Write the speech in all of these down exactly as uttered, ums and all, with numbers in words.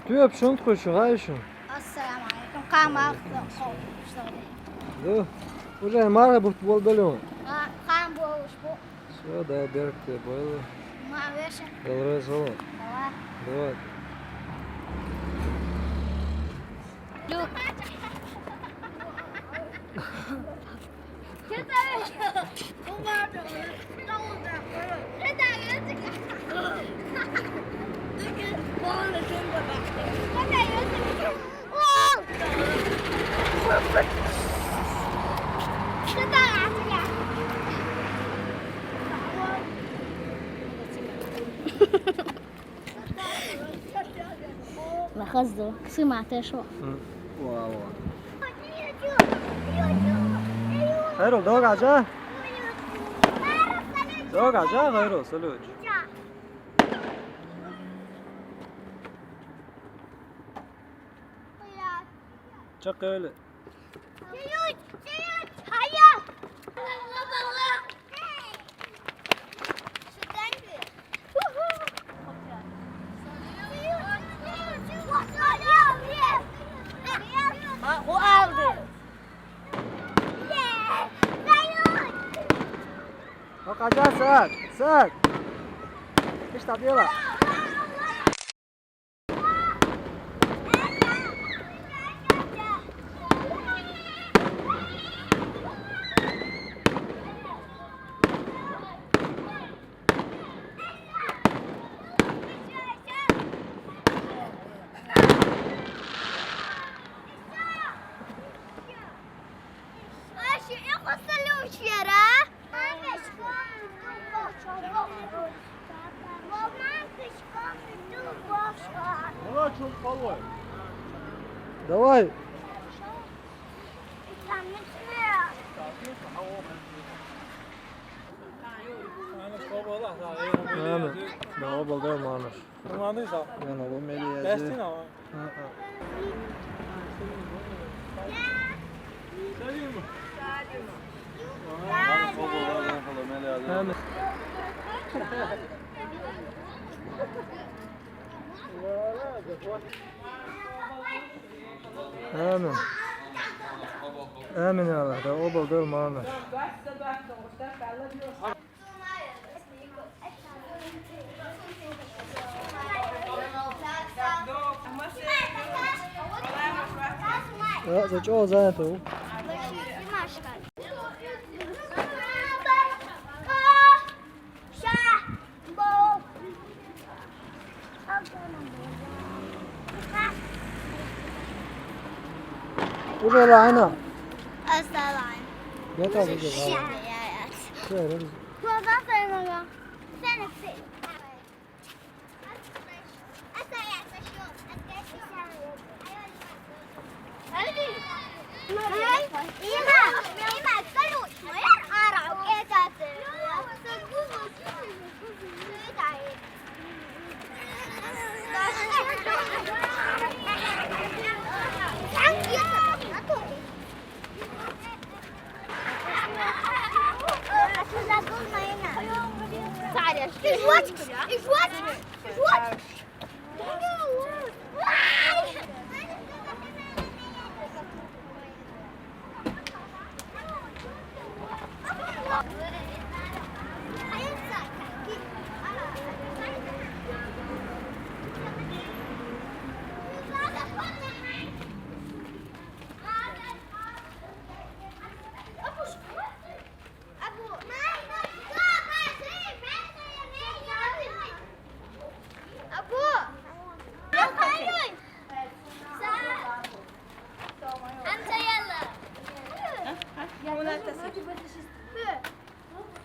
Чу япшун тхуй, чу гъай шун. Ассаламу алейкум. Къам ахъ. Ду. Уже маргъа бут бол белун. А, къам болуш бу. Всё, да, берк те бойлу. Ма веши. Белрез ол. Давай. Давай. Ду. Ва хазду, кси матешо. М, ва, ва. Хайрул, дог ажа? Дог ажа, хайрул, салют. Чакъ эвеле. Ма, о алды. О, къажа, сак, сак. Ишта дела. Давай. Ана, давай, балдар, манаш. Умандыса. Яна, бу мели язи. Бестин ава. Ха, ха. Ана. Амин. Амин, Аллах, да обалдар, манаш. Э, за чё за это? Уже лайна. Аса лайн. Я тоже уже лайн. Всё, я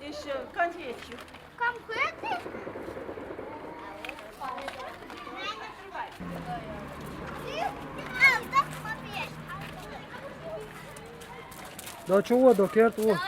Ещё конфетку. Конфеты? Да чего, да керт, о.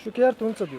Şu kertun çadı.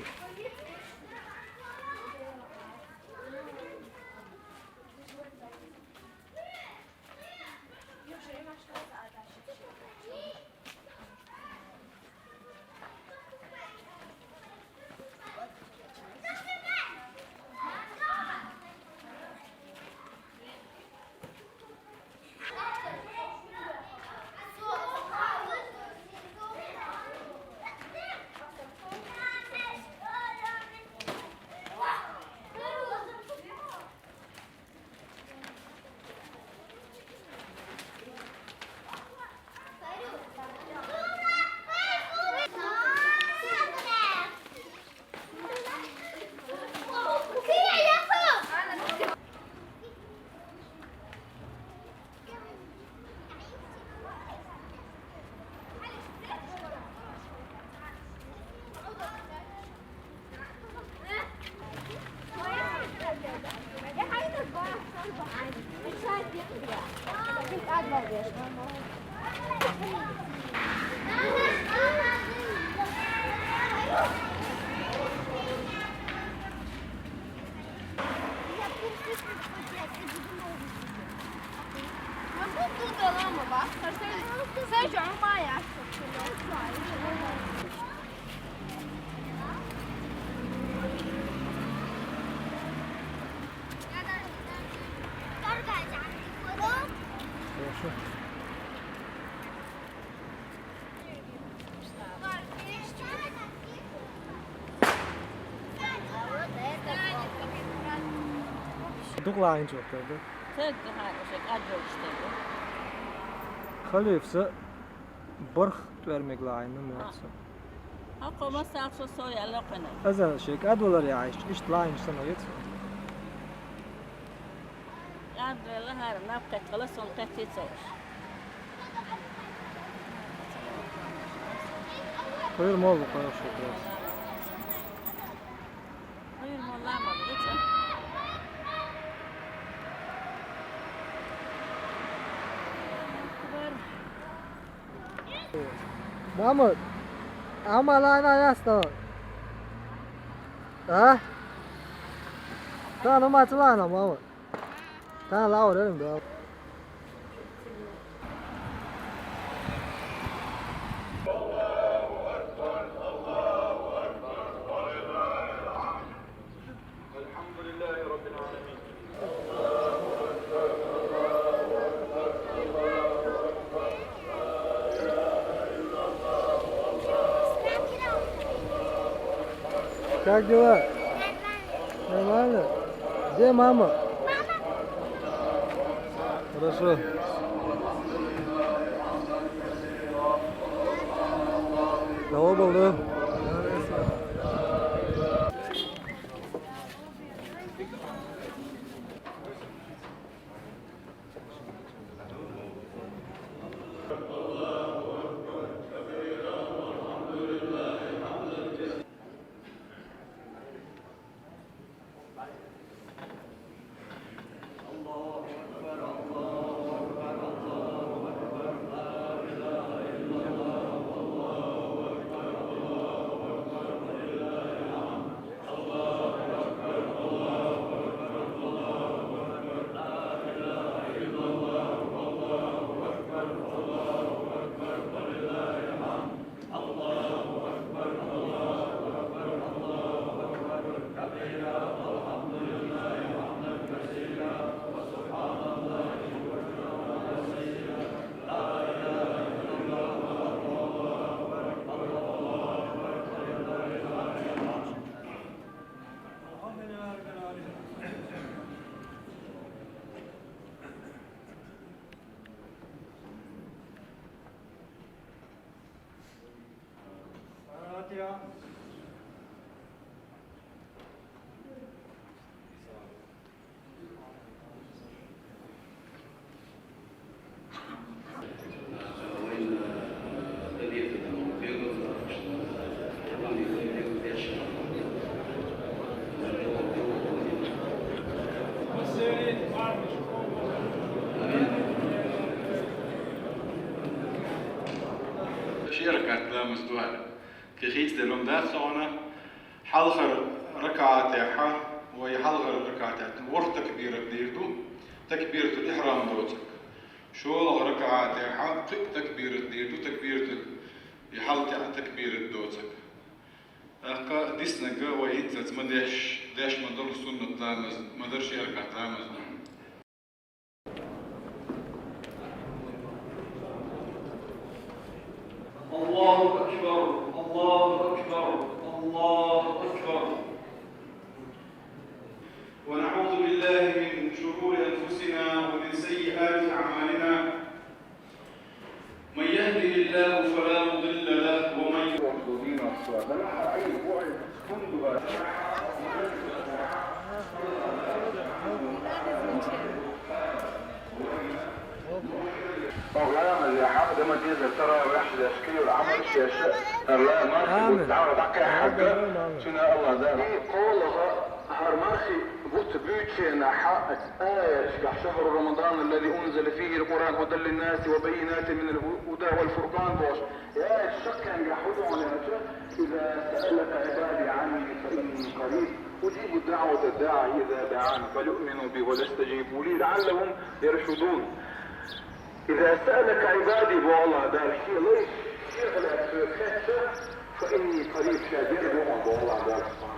Хорошо. Дугла ин чокта да. Тек ха, ше кадр штеги. Халифса барх твермег лайна мёца. Ха, кома сахсо со яла кана. Аза ше кадвалар я иш, иш лайн сана яц. Кадвала хар нап катвала сон катицо. Хайр мол, хорошо. Хайр мол, лама, гыца. Мама, ама лана яста. А? Да, ну мацлана, мама. Та лаур эрин да. Как дела? Нормально? Где мама? Хорошо. Давай, балда. Ламаз ду аьлла. Кхин хийцаделла хӀума дац хьуна, хьалхара ракаӀатехьа, вай хьалхара ракаӀатехьа ворхӀ такбират дийр ду, такбиратуль-ихьрам доцург. ШоллагӀа ракаӀатехьа кхо такбират дийр ду, такбиратуль-, и хьалтӀехьа такбират доцург. ТӀаккха диснарг вай хӀинццалц ма деш, деш ма долу суннат ламаз, ма дарра ши ракаӀат ламаз ду. الله أكبر، الله أكبر، الله أكبر. ونعوذ بالله من شرور أنفسنا ومن سيئات أعمالنا. من يهده الله فلا مضل له ومن Programma اللي حاضر ما تنزل ترى ويحصل تشكيل عمل شيء شيء. لا ما في بتعرف حكي حاجة. شنو الله ده؟ قولها هرمخي بوت بيوتشينا حق آية شهر رمضان الذي أنزل فيه القرآن هدى للناس وبينات من الهدى والفرقان بوش. يا الشك أن يحدون إذا سألك عبادي عني فإني قريب أجيب دعوة الداعي إذا دعان فليؤمنوا بي وليستجيبوا لي لعلهم يرشدون. إذا سألك عبادي بولا دار شيء ليش شيء فلا تفكر فإني قريب شاجر بولا دار.